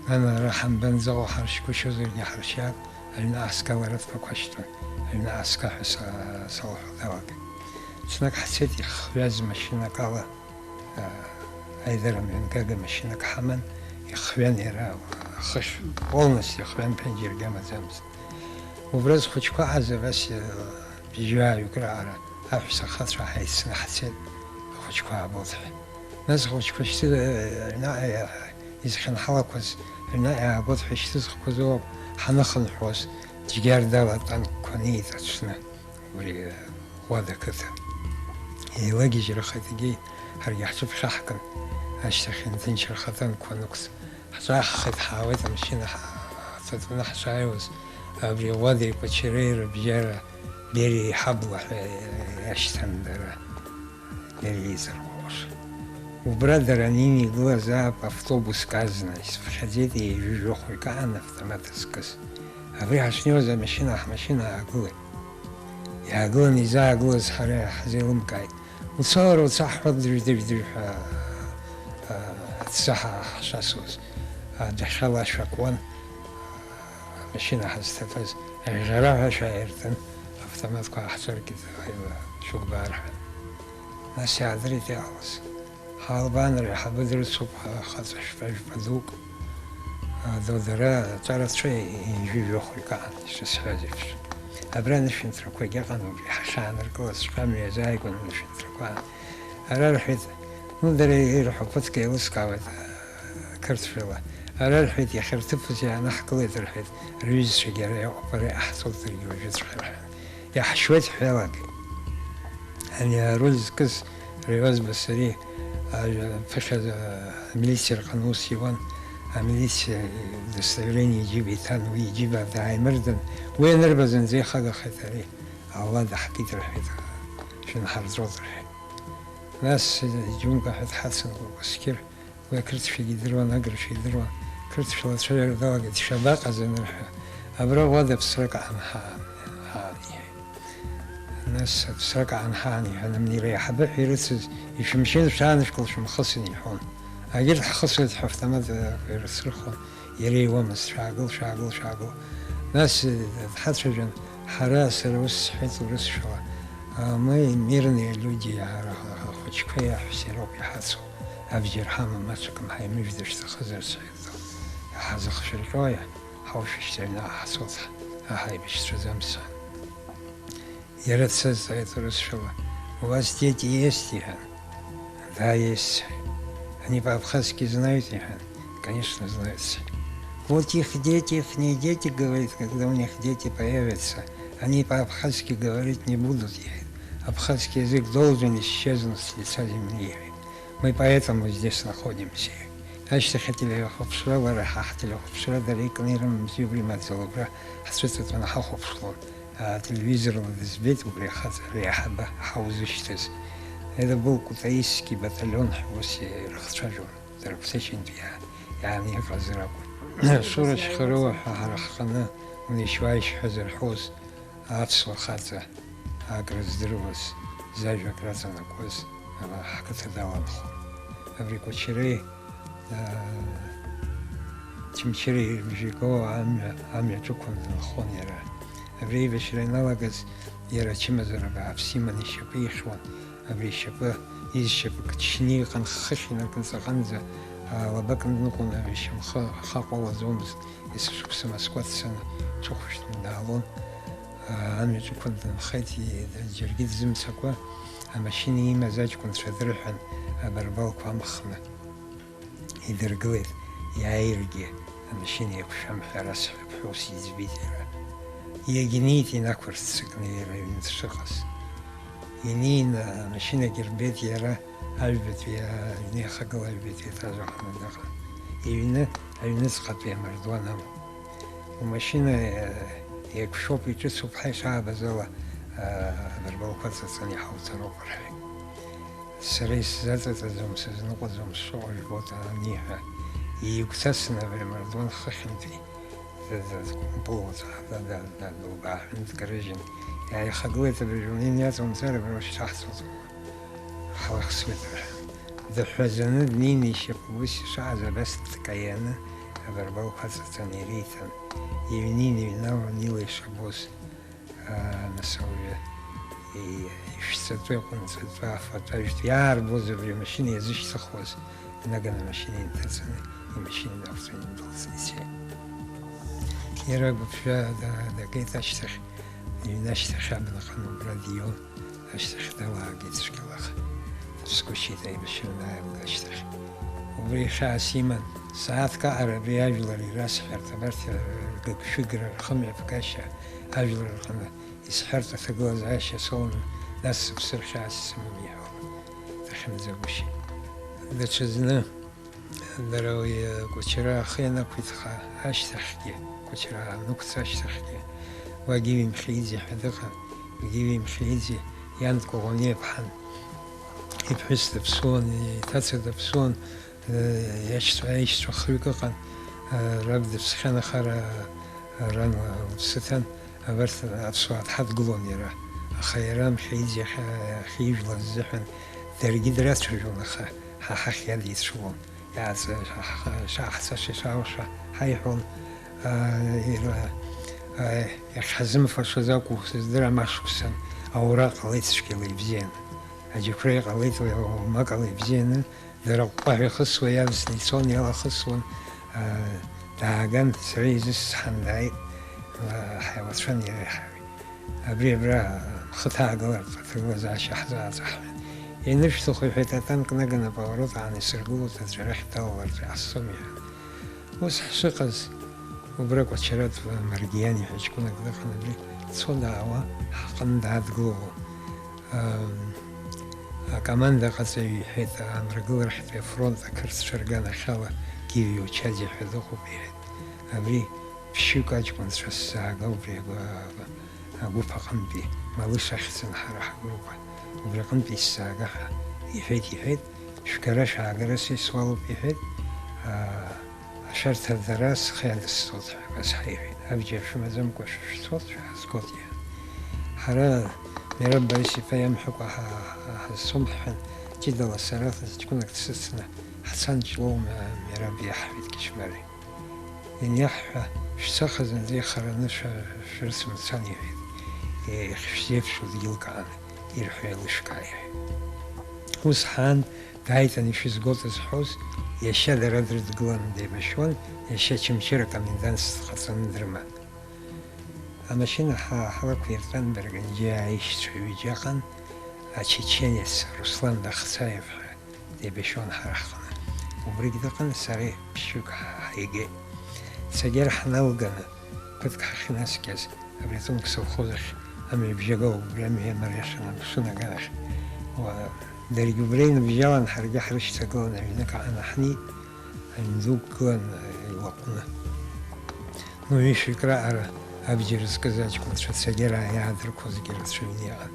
Нана, ара ҳамбанӡаҟоу ҳаршьгәышьозаргьы ҳаршьаап, аҩны ааскьа лара дԥақәашьҭуан, аҩны ааскьа ҳәа са-, салҳәо далагеит. Ҽнак ҳцеит ихҩаз машьынак ала, аа, аидара мҩангага машьынак ҳаман, ихҩан иара, ахышә полностью ихҩан, ԥенџьыргьы амаӡамызт. Убра зхәыҷқәа ааз абас, аа, бжьҩааҩык раҟара аҳәса ахацәа ҳаицны ҳцеит, ахәыҷқәа аабоит ҳәа. Нас ахәыҷқәа шьҭы-, аҩнаҟа изхьынҳалақәаз, аҩнаҟа иаагоит ҳәа ишьҭызхқәаз ауп ҳаныхынҳәуаз, цәгьардала атанкқәа неит аҽны, убри Ӷәада қыҭа. Еилагьежьрахеит, егьи ҳаргьы ҳҽыԥхьаҳкын, ашьҭахь инҭынчраха атанкқәа нықәҵ-, ҳҿаҳхеит, ҳаауеит амашьына ҳ-, ҳҭатәаны ҳшааиуаз, абри Ӷәадеи Кәачареи рыбжьара Бериа иҳабла ҳәа иашьҭан дара. Иара еизырхәоша. Убра дара анеины игылазаап автобус казна, исыԥхьаӡеит ҩажәи жәохәҩык аан автомат зкыз. Абри ҳашнеиуаз амашьына, ҳмашьына аагылеит. Иаагыланы изаагылаз ҳара иаҳзеилымкааит. Уца уара, уца, ҳҳәа, дыжә-дыжә-дыжә ҳәа, а, аҵәца ҳа-, ҳшасуаз, адәахьала ашә акуан. Амашьына ҳазҭатәаз аӷьӷьара ҳәа шәааиртын, автоматқәа ааҳҿаркит, аиуа, шәыгәбаа рҳәан. Нас иаадырит иҟалаз. Ҳалбаанра иаҳабы дрыцуп, ха-, хаҵа шәпа-, жәпа дук. А, до-, дара аҿарацәа ҩажәи жәохәҩык аан, ишысҳәаз еиԥш. Абра анышәынҭрақәагь ыҟан, убри ҳахьааныркылазҵәҟьа амҩа иазааигәан анышәынҭрақәа аан. Ара рҳәеит, ну, дара ирҳәо ԥыҭк еилыскаауеит, қырҭшәала. Ара, рҳәеит, иахьа рҭыԥ азы иаанаҳкылеит, рҳәеит, рҩызцәагьы ара иҟоуп, ара иҟаҳҵоит, даргьы уажәыҵәҟьа, рҳәан. Иаҳшьуеит ҳәа иалагеит. Ани аруль зкыз Реуаз Басари, ажәа ԥыхьа, амилициа рҟны ус иуан, амилициа удостоверение иџьыба иҭан, уи иџьыба дааимырдан, уи анырба зынӡа ихагахеит ари, Алла даҳкит, рҳәеит, шәынҳарҵәоит, рҳәеит. Нас џьумка ҳәа дҳацын Кәасқьыр. Уи ақырҭшәагьы идыруан, агыршәа идыруан, қырҭшәала ацәажәара далагеит, шәабаҟаз анырҳәа, абра уада ԥсрак аан ҳаан, ҳаан, иҳәеит. Нас ԥсрак аан ҳаан, иҳәан, амнира иаҳабы ҳәа ирыцыз, ишәымшьын шәаанышәкыл, шәымхысын, иҳәон. Агьырҭ ҳхысуеит ҳәа автоматқәа ирыцрыхон, иара иуамызт, шәаагыл, шәаагыл, шәаагыл. Нас дҳацәажәан, ҳара, сара ус сҳәеит урысшәала, а, мы мирные люди, ҳара ахәыҷқәеи аҳәсеи роуп иҳацу. Абџьар ҳамам, аҽакым ҳаимыжәда шәҭахызар, сҳәеит. Иҳазыхшәырҟьои, ҳаушәышьҭра аҩны ҳцоит, ҳа ҳаибашьцәаӡам, сҳәан. Иара дсазҵааит урысшәала, у вас дети есть, иҳәан. Да, есть, сҳәеит. Они по-абхазски знают, иҳәан. Конечно, знают, сҳәеит. Вот их дети, ихние дети, говорит, когда у них дети появятся, они по-абхазски говорить не будут, иҳәеит. Абхазский язык должен исчезнуть с лица земли, иҳәеит. Мы поэтому здесь находимся. Ашьҭахь ателехәаԥшра, лара ҳа ҳтелехәаԥшра дара икны ирымамзи, убри маӡала убра ҳцәыҵатәаны ҳахәаԥшлон. Ателевизорла дызбеит убри ахаҵа, ари аиҳабы ҳаузышьҭыз. Это был Кутаисский батальон ҳәа ус ирыхцәажәон, дара ԥсышьынтә иа-, иааны иҟаз ракәын. Шура Шьхаруа ҳәа ҳара ҳҟны унеишьуааишь ҳәа зырҳәоз аԥсуа хаҵа, акрыздыруаз, зажәа акраҵанакуаз, ала ҳқыҭа даланхон. Абри Кәачареи, аа, Чымчыреи рыбжьы гоу амҩа, амҩа ҿықәын дынхон иара. Абри аибашьра ианалагаз, иара ачымазара бааԥс иманы ишьапы ихьуан. Абри ишьапы, изшьапык чны иҟан хыхь инаркны ҵаҟанӡа, аа, лабак ныҟәон, абри шьамхы ахаҟәалаӡомызт. Есышықәса Москва дцаны дҿыхәшәтәны даалон. Аа, амҩаҿықәан дынхеит, и-, џьаргьы дзымцакәа, амашьына имаз аҷкәынцәа дрыҳәан, абарбалқәа амхны. идыргылеит, иааиргьы амашьына еиқәшәам ҳәа расҳәап ҳәа ус иӡбеит иара. Иагьнеит инақәырццакны иара аҩны дшыҟаз. Инеины амашьынагьы рбеит иара, аҩбатәи аҩны иахагылоу аҩбатәи аетаж аҟны дыҟан. Иҩны аҩныҵҟатәи амардуан амоуп. Умашьына, э, еиқәшәоуп, иҿыцуп ҳәа ишаабаз ала, э, абарбалқәа ҵаҵаны иҳауҭароуп рҳәеит. Сара исзаҵаҵаӡом, сызныҟәаӡом сшыҟоу жәбоит аниҳәа. Иигәцацны абри амардуан хыхьынтәи дадылбааҳәын дкарыжьын, иааихагылеит абыржәы унеины иаҵоумҵар, абра ушьҭаҳҵоит, ҳлахсуеит рҳәан. Дыҳәазаны днеины ишьапы ус ишааз абас дкаианы абарбалқәа ҵаҵаны ириҭан. Иҩнеины иҩналон ила ишабоз, аа, нас ауаҩы и-, ишәҵатәы, иҟәынҵатәы, афатәы, ажәтәы иаарбоз абри амашьына иазышьҭыхуаз, днаганы амашьына инҭыҵны, имашьына дақәҵаны идәылҵны ицеит. Иара агәыԥжәа да-, дагеит ашьҭахь, иҩны ашьҭахь абнаҟны убра дион, ашьҭахь далаагеит цәгьалаха. Дыԥсгәышьеит аибашьра анааилга ашьҭахь. Убри хьаас иман, сааҭк аҟара абри ажәлар ирасҳәарҭа, абарҭ ргыгшәыгра, рхымҩаԥгашьа ажәлар рҟны исҳәартә аҭагылазаашьа соуны, нас сыԥсыр хьаас исымам иҳәон. Дахьымӡагәышьеит. Даҽазны дара уи Кәычара ахы ианақәиҭха ашьҭахьгьы, Кәычара аанықәҵа ашьҭахьгьы, уа Гиви Мхеиӡе ҳәа дыҟан. Гиви Мхеиӡе иан Коӷониа ԥҳан. Иԥҳәыс даԥсуан, иҭаца даԥсуан, э, иашьцәа, аишьцәа хҩык ыҟан, э, раб дыԥсхьан, аха ра-, ран лыԥсы ҭан, абарҭ аԥсуаа дҳадгылон иара. Аха иара Мхеиӡе иахьа-, иахьижәлаз азыҳәан даргьы драцәажәон, аха ҳа ҳахь иадицәылон. Иааҵ-, ша-, ша-, шааҳцаша, ишааушәа ҳаиҳәон, аа, ира-, аа, иахьҳазымфашаз акәу, сыздырам, ашықәсан аура ҟалеит цәгьала ибзианы. Аџьықәреи ҟалеит уи аумакала ибзианы, дара аҟәҟәаҳәа ихысуа иавсны ицон, иалахысуан, аа, дааган, сара изысҳан дааит, аа, ҳаилацәан иара иаҳауеит. Абри абра хыҭаагалартә аҭагылазаашьа ҳзааҵаҳҳәеит. Ианышәҭаху, иҳәеит, атанк наганы аповорот аан исыргылоит, аӡәы арахь далалартә иаҳасцом, иҳәан. Ус ҳшыҟаз, убра Кәачаратә Маргиани ҳәа ҷкәынак дыҟан, абри дцо-даауа ҳҟны даадгылон. Ам, акомандаҟаҵаҩ иҳәеит, амрагыларахьтәи афронт ақырҭцәа рганахьала Гиви Учаӡе ҳәа дыҟоуп, иҳәеит. Абри ԥшьҩык аҷкәынцәа сзаага убри агәы-, агәыԥ аҟынтәи, Малыш ахьӡын ҳара ҳгруппа, убри аҟынтәи исзаага ҳәа иҳәеит, иҳәеит, шәгара шәаагара са исуалуп, иҳәеит, аа, ашәарҭа дара схы иадысҵоит ҳәа абас ҳаиҳәеит, абџьар шәымаӡамкәа шәышәҭоит, шәаазгоит, иҳәан. Ҳара Мераб Борис-иԥа иамҳәакәа ҳа-, ҳа-, ҳазцом ҳҳәан, ҷыдала сара ҷкәынак дсыцны ҳцан Ҷлоу Ме-, Мераб иаҳҳәеит Кьышьмари. Ианиаҳҳәа, шәцаха зынӡа ихараны шәа-, шәырцымцан, иҳәеит. Иахьшәзеиԥшу дгьылк аан, ирҳәо еилышәкаа, иҳәеит. Ус ҳаан, дааит ани шәызгоит зҳәоз, иашьа дара дрыдгыланы деибашьуан, иашьа Очамчыра акомендантство дҟаҵаны дрыман. Амашьына ҳа-, ҳлақәиртәан, Барганџьиа аишьцәа ҩыџьа ыҟан, ачеченец Руслан Дахцаев ҳәа деибашьуан ҳара ҳҟны. Убригь дыҟан, сара ԥшьҩык ҳаигеит. Цәгьара ҳналганы, ԥыҭк ҳахьнаскьаз, абри атанк совхоз ахь амҩабжьага, убри амҩа мариашан амшын аганахь. Уа, даргьы убра иныбжьалан, ҳаргьы ҳрышьҭагылан, аҩнык аан ҳнеит, аҩн дук гылан, илаҟәны. Ну, ҩышәҩык раҟара абџьар зкыз аҷкәынцәа цәгьара иаадырқәозгьы рацәаҩны иҟан.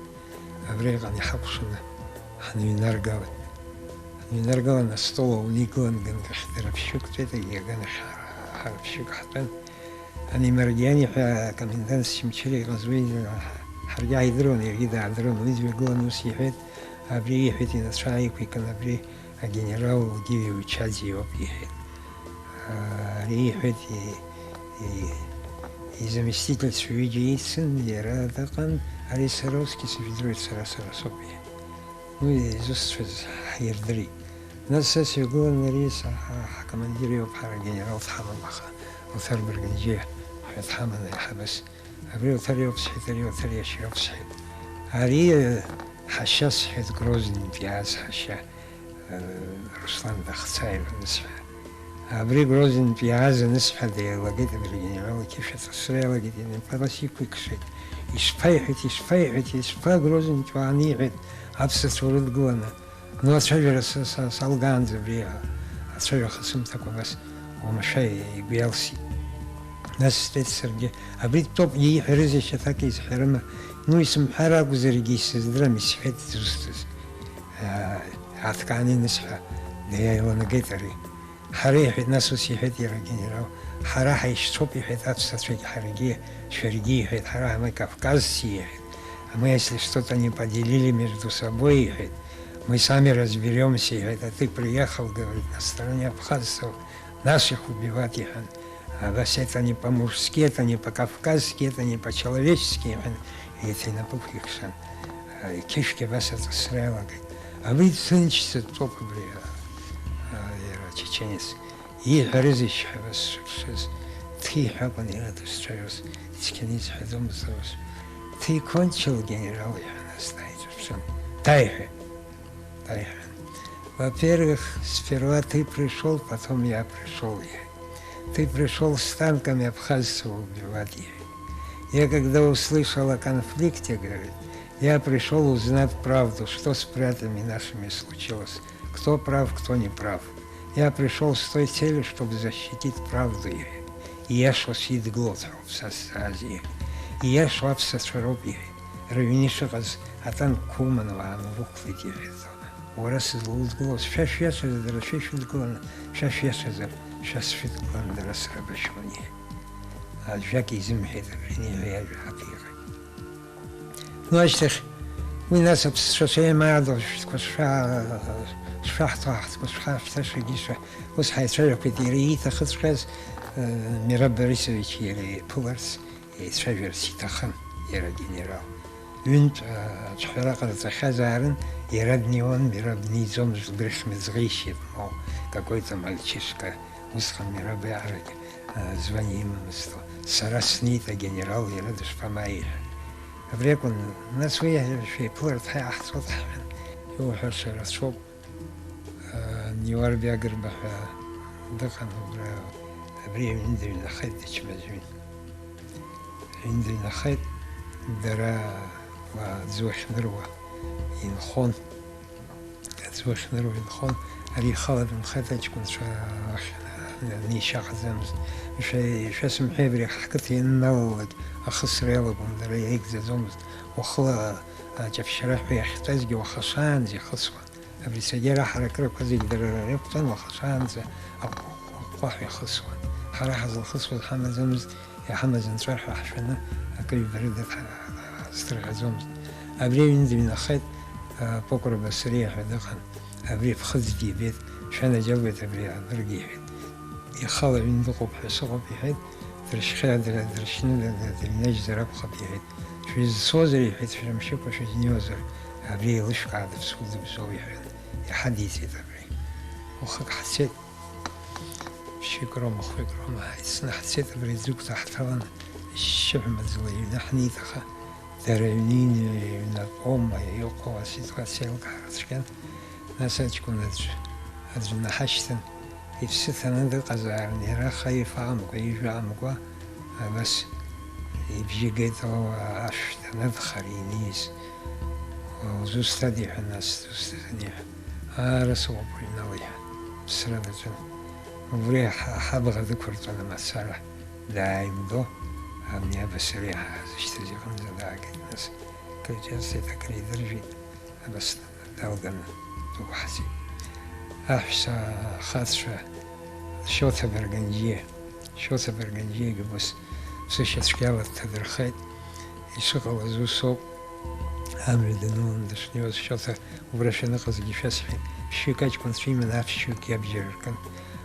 Абра иҟан иҳакәшаны ҳныҩнаргалеит. Ҳныҩнаргалан, астол ауны игылан ганкахь дара ԥшьҩык тәеит, егьи аганахь ҳара, ҳара ԥшьҩык ҳтәан. Ани Маргиани ҳәа акомендант Очамчыра иҟаз уи ҳаргьы ҳаидыруан, иаргьы даадыруан. Уи дҩагылан ус иҳәеит, абри иҳәеит, инацәа ааиқәикын, абри агенерал Гиви Учаӡе иоуп, иҳәеит. Ари иҳәеит, и-, и-, изаместительцәа ҩыџьа ицын, иара дыҟан, ари Саровски, сыжәдыруеит, сара, сара соуп, иҳәеит. Уи изусҭцәаз ҳирдырит. Нас са сҩагылан, ари са ҳа-, ҳкомандир иоуп, ҳара генерал дҳамам, аха Оҭар Барганџьиа ҳәа дҳаман аиҳабыс. Абри Оҭар иоуп, сҳәеит, ари Оҭар иашьа иоуп, сҳәеит. Ари, э, ҳашьа, сҳәеит, Грознитәи иааз ҳашьа, э, Руслан Дахцаев анысҳәа. Абри Грознитә иааз анысҳәа, деилагеит абри агенерал, иқьышә аҵысра иалагеит, инапала сиқәикшеит. Ишԥа, иҳәеит, ишԥа, иҳәеит, ишԥа, Грознитә уааниҳәеит, аԥсацәа урыдгыланы. Ну, ацәажәара са, са, салгаанӡа абри ацәажәаха сымҭакәа абас уамашәа игәы иалсит. Нас сҳәеит саргьы, абри топ ииҳәарызеишь, аҭак изҳәарыма? Ну, исымҳәар акәзаргьы исыздырам, исҳәеит дызусҭаз. Аҭкаан инысҳәа, деиланагеит ари. Ҳара, иҳәеит, нас ус иҳәеит иара агенерал, ҳара ҳаишьцәоуп, иҳәеит, аԥсацәагьы ҳаргьы, шәаргьы, иҳәеит, ҳара мы кавказцы, иҳәеит, а мы если что-то не поделили между собой, иҳәеит, мы сами разберемся, иҳәеит, а ты приехал, говорит, на стороне абхазцев, наших убивать, иҳәан, а вас это не по-мужски, это не по-кавказски, это не по-человечески, иҳәан, еиҭа инапы ықәикшан, иқьышәгьы абас аҵысра иалагеит. Абри ҭынч сыдтәоуп абри, а, а, иара ачеченец. Ииҳәарызеишь ҳәа сшыԥшыз, ҭиҳәа акәын иара дызцәажәоз, ицқьаны изҳәаӡомызт аус. Ты кончил, генерал, иҳәан, нас дааиҿаԥшын. Дааиҳәа, дааиҳәа. Во-первых, сперва ты пришёл, потом я пришёл, иҳәеит. Ты пришёл с танками абхазцев убивать, иҳәеит. Я когда услышал о конфликте, говорит, я пришёл узнать правду, что с братьями нашими случилось. Кто прав, кто не прав. Я пришёл с той целью, чтобы защитить правду, иҳәеит. Ииашоу сидгылоит ҳәа уԥсасаази. Ииашоу аԥсацәа роуп, иҳәеит. Рыҩны ишыҟаз атанкқәа уманы уаанарықәлеит, иҳәеит. Уара сызлаудгылоз, шәа шәиашазар, дара шәа ишәыдгыланы, шәа шәиашазар, шәа сшәыдгыланы, дара срабашьуан, иҳәеит. Ажәак изымҳәеит, абри ииҳәо иажәа ҳаԥиҟеит. Ну, ашьҭахь, уи нас аԥсцәа шеимаадо, шәҭқәа шшәа-, шшәаҳҭо, ҳҭқәа шшәаҳҭашагьы шәа-, ус ҳаицәажәақәеит, иара ииҭахыҵәҟьаз, э, Мираб Борисович иара иԥыларц, еицәажәарц иҭахын, иара агенерал. Ҩынтә, э, аҿҳәара ҟарҵахьазаарын, иара днеиуан, Мираб днеиӡомызт, лбрыхь мыӡӷишьеит, мол, какой-то мальчишка. Усҟан Мираб иаҳарак, а, звание имамызт. Сара снеит, агенерал иара дышԥамааи ҳәа. Абри акәын, нас уи шәеиԥыларц ҳаиаҳҵоит ҳҳәан. Иуҳәаша рацәоуп, а, Ниуар Биагырба ҳәа дыҟан убра, абри аҩны дыҩнахеит дычмазаҩын. Аҩны дыҩнахеит, дара уа аӡы уахьныруа инхон. Аӡы уахьныруа инхон, ари ихала дынхеит аҷкәынцәа ахь, нишьа ҟаӡамызт. Шәа-, шәасымҳәеи, абри ҳқыҭа ианналалак ахысра иалагон, дара иаигӡаӡомызт. Уахыла аҷаԥшьара ҳәа иахьтәазгьы уаха шаанӡа ихысуан. Абри саргьы ара ҳаракырақәа зегь дара рықәтәан, уаха шаанӡа аҟәҟәаҳәа ихысуан. Ҳара ҳазлахысуаз ҳамаӡамызт, иҳамаз анҵәар ҳәа ҳшәаны акы-ҩба рыда ҳа-, ҳаздырӷьаӡомызт. Абри аҩны дыҩнахеит, а, Покәра Басыриа ҳәа дыҟан. Абри ԥхыӡ дибеит, шәанаџьалбеит абри абырг, иҳәеит. Ихала аҩны дыҟоуп ҳәа сыҟоуп, иҳәеит. Дыршьхьа-, дыр-, дыршьны ды-, ды-, дыҩнажьзар акәхап, иҳәеит. Шәызцозар, иҳәеит, шәымшьыкәа шәызнеиуазар, абри еилышәкаа дыԥсуа дыбзоу, иҳәан. Иҳадиҵеит абри. Уахык ҳцеит. Ԥшьҩык роума, хәҩык роума, ҳаицны ҳцеит, абри ӡыгәҭа ҳҭалан, шьшьыҳәа маӡала иҩны ҳнеит, аха дара ҩнины, ҩнатәоума иҟоу аситуациа еилкаара цәгьан. Нас аҷкәын аӡә, аӡә наҳашьҭын, иԥсы ҭаны дыҟазаарын, иара аха иф аамкәа, ижә аамкәа, абас ибжьы геит, о, ашә данадхар иниз. Узусҭада, иҳәан, нас, дусҭазар, иҳәан. Ара сыҟоуп уҩнала, иҳәан. Ԥсра даҿын. Убри ҳа-, ҳабӷа дықәырҵон амацара, дааимдо, абни абасыра иаҳа-, ҳазышьҭаз иҟынӡа даагеит, нас. Акрыҿарҵеит, акридыржәит, абас далганы дықәҳҵеит. Аҳәса ахацәа Шьоҭа Барганџьиа, Шьоҭа Барганџьиагьы убас ԥсышьацәгьала дҭадырхеит. Ишыҟалаз усоуп. Амҩа даныланы дышнеиуаз Шьоҭа убра шәаныҟазгьы шәасҳәеит. Ԥшьҩык аҷкәынцәа иманы аԥшьҩык иабџьар аркын.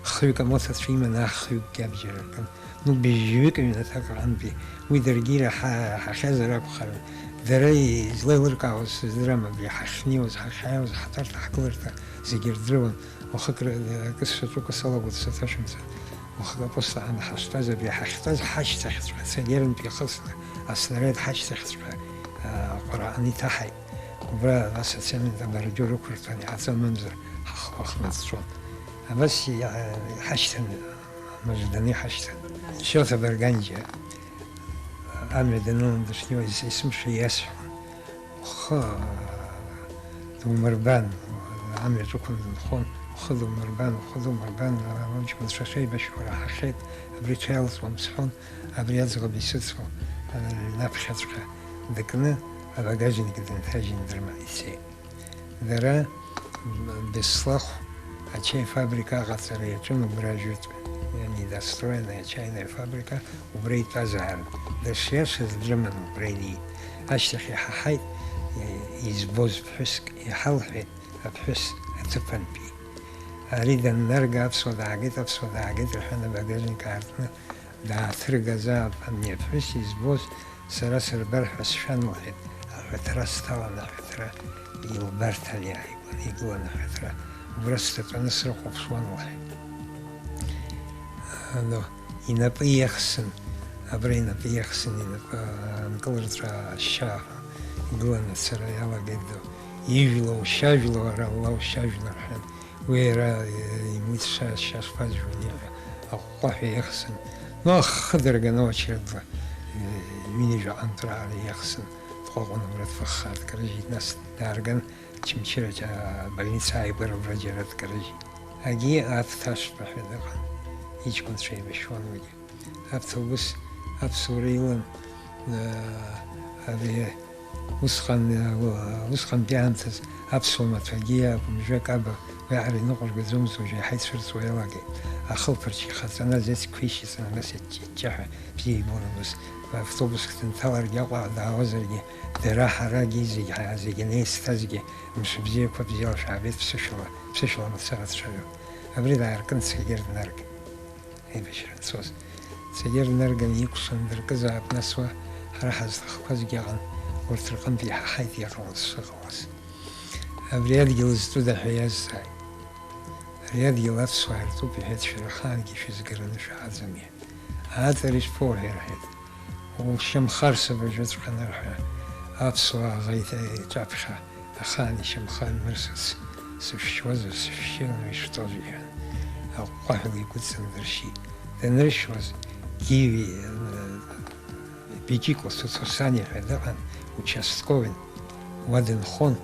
Хҩык амоҭацәа иманы ахҩык иабџьар аркын. Ну, быжьҩык ҩнаҭак аҟынтәи. Уи даргьы ираҳа-, ҳахьазар акәхарын. Дара излеилыркаауаз сыздырам, абри ҳахьнеиуаз, ҳахьааиуаз, ҳтәарҭа, ҳгыларҭа зегьы рдыруан. Уахык р-, акы сшаҿу, акы салагоит, саҭашәымҵан. Уахык апост аан ҳаштәаз, абри ҳахьтәаз ҳашьҭахьҵәҟьа Цагьырынтә ихысны, аснариад ҳашьҭахьҵәҟьа, а, аҟәара аан иҭаҳаит. Убра нас ацемент абордиур ықәырҭәан, иаҵамамзар, ҳахқәа хнаҵәон. Абас иҳа-, иҳашьҭан, мыжданы иҳашьҭан. Шьоҭа Барганџьа амҩа данылан дышнеиуаз есымша иасҳәон, ухы думырбан, амҩаҿ ықәын дынхон, ухы думырбан, ухы думырбан, аҷкәынцәа шеибашьуа раҳахьеит, абри ҽеилҵуам сҳәон, абри аӡӷаб исыцу, аҩнаԥхьаҵәҟьа дыкны абагажник дынҭажьын дрыман ицеит. Дара, Беслахә ачаи фабрика аҟаҵара иаҿын убра ажәытә, недостроенная чайная фабрика, убра итәазаарын. Дышиашаз дрыман убра инеит. Ашьҭахь иҳаҳаит, избоз ԥҳәыск, иҳалҳәеит аԥҳәыс аҭыԥантәи. Ари даннарга, аԥсуа даагеит, аԥсуа даагеит, рҳәан, абагажник аартны дааҭыргазаап, ани аԥҳәыс избоз сара сырбар ҳәа сшәан, лҳәеит, аҳәаҭра сҭалан, аҳәаҭра илбарҭан иааигон, игылан аҳәаҭра, убра статәаны срыхәаԥшуан, лҳәеит. Ано, инапы иахсын, абра инапы иахсын, инапы анкылырҵәа ашьа игылан ацара иалагеит, ижәла ушьажәла, уара, алла ушьажәла, рҳәан. Уи иара, э, имыцша шьашфазжәуан иҳәа, аҟәҟәаҳәа иахсын. Ну, ахы дырганы очередла, э, ҩынҩажәа ҟантәраара иахсын. Дҟәаҟәан убра дфахха дкарыжьит, нас даарган, Чымчыраҿ, а, больница ааигәара убра џьара дкарыжьит. Агьи Аԥҭашба ҳәа дыҟан, иҷкәынцәа еибашьуан уигьы. Автобус аԥсуара илан, аа, абри усҟан, аа, усҟантәи аамҭаз аԥсуа маҭәагьы акәым, жәак аба, уи аҟара иныҟәыргаӡомызт, уажә иаҳа ицәырҵуа иалагеит. Ахылԥарч ихаҵаны азеҭ қәишьаҵаны, абас иҷҷаҳәа бзиа ибон абас. Автобуск дынҭаларгьы, Аҟәа даауазаргьы, дара, ҳарагьы, зегь ҳа-, зегь анеицҭазгьы, мшыбзиақәа бзиала шәаабеит, ԥсышәала, ԥсышәала мацара дцәажәон. Абри дааркын, цәгьа днаргеит. Аибашьра анцоз. Цәгьа днарган икәшан дыркызаап, нас уа ҳара ҳазҭахқәазгьы ыҟан, урҭ рҟынтә иҳаҳаит иҟалаз шыҟалаз. Абри адгьыл зтәыда ҳәа иазҵааит. Ари адгьыл аԥсуаа иртәуп, иҳәеит, шәара ахаангьы шәызгараны шәааӡам, иҳәеит. Ааҵыр ишԥоуҳәеи, рҳәеит. Ушьамхы арсуп абыржәыҵәҟьа анырҳәа, аԥсуаа аӷа иҭа-, иҿаԥхьа ахаан ишьамхы анмырсыц, сышәшьуазар, сышәшьын, уи ишәтәоз, иҳәан, аҟәҟәаҳәа игәыҵандыршьит. Даныршьуаз, Гиви, э, Бикико Цуцусани ҳәа дыҟан, участковин. Уа дынхон,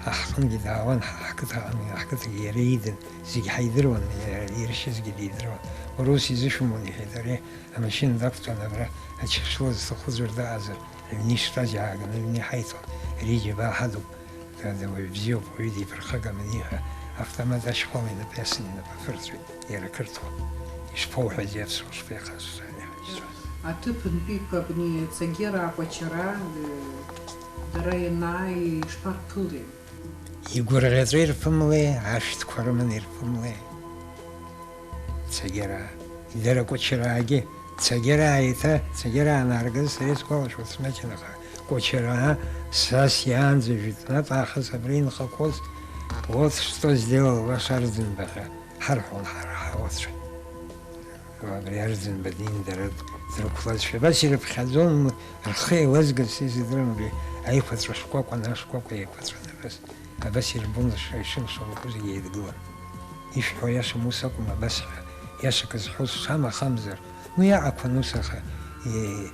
ҳа ҳҟынгьы даауан, ҳа ҳқыҭаҟны, ҳқыҭагьы иара идын, зегь ҳаидыруан, иара иршьызгьы дидыруан. Уара ус изышәымуан, иҳәеит, ари амашьына дақәтәан абра, ачыхьшьла зҭаху ӡәыр дыҟазар, аҩны иштәаз иааганы аҩны иҳаиҭон, ари џьабаа ҳадуп, д-, д-, уаҩ бзиоуп, уаҩы диԥырхагам аниҳәа, автомат ашьхәала инапы иасын инапы аԥырҵәеит, иара қырҭуа. Ишԥоуҳәази аԥсуа шԥеихасҳәази? Аҭыԥантәиқәа абни Цагьыраа Кәачараа, э, дара ианааи, ишԥарԥылеи? Игәырӷьаҵәа ирԥымлеи, ашәҭқәа рыманы ирԥымлеи? Цагьыраа. Дара Кәачараагьы. Цагьыраа еиҭа, Цагьыраа анааргаз сара исгәалашәоит смаҷын, аха Кәачараа са сиаанӡа жәытәнатә аахыс абра инхақәоз, вот что сделал ваш Арӡынба ҳәа ҳарҳәон ҳара ҳауацәа. Абри Арӡынба днеин дара дрықәлазшәа, абас ирыԥхьаӡон, рхы еилазгаз сизыдрын, убри аиқәаҵәа шкәакәа, ана шкәакәа еиқәаҵәан, абас, абас ирбон, ш-, ишымшалақәоу зегьы еидгылан. Ишәҳәо иашам, ус акәым, абас ҳәа, иашакы зҳәоз шамахамзар, ну, иаҟақәан ус, аха, е-,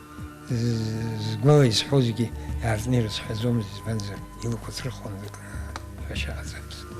з-, згәала изҳәозгьы иаартны ирызҳәаӡомызт, избанзар, илақәа ҭрыхон, ҳәашьа ҟаҵамызт.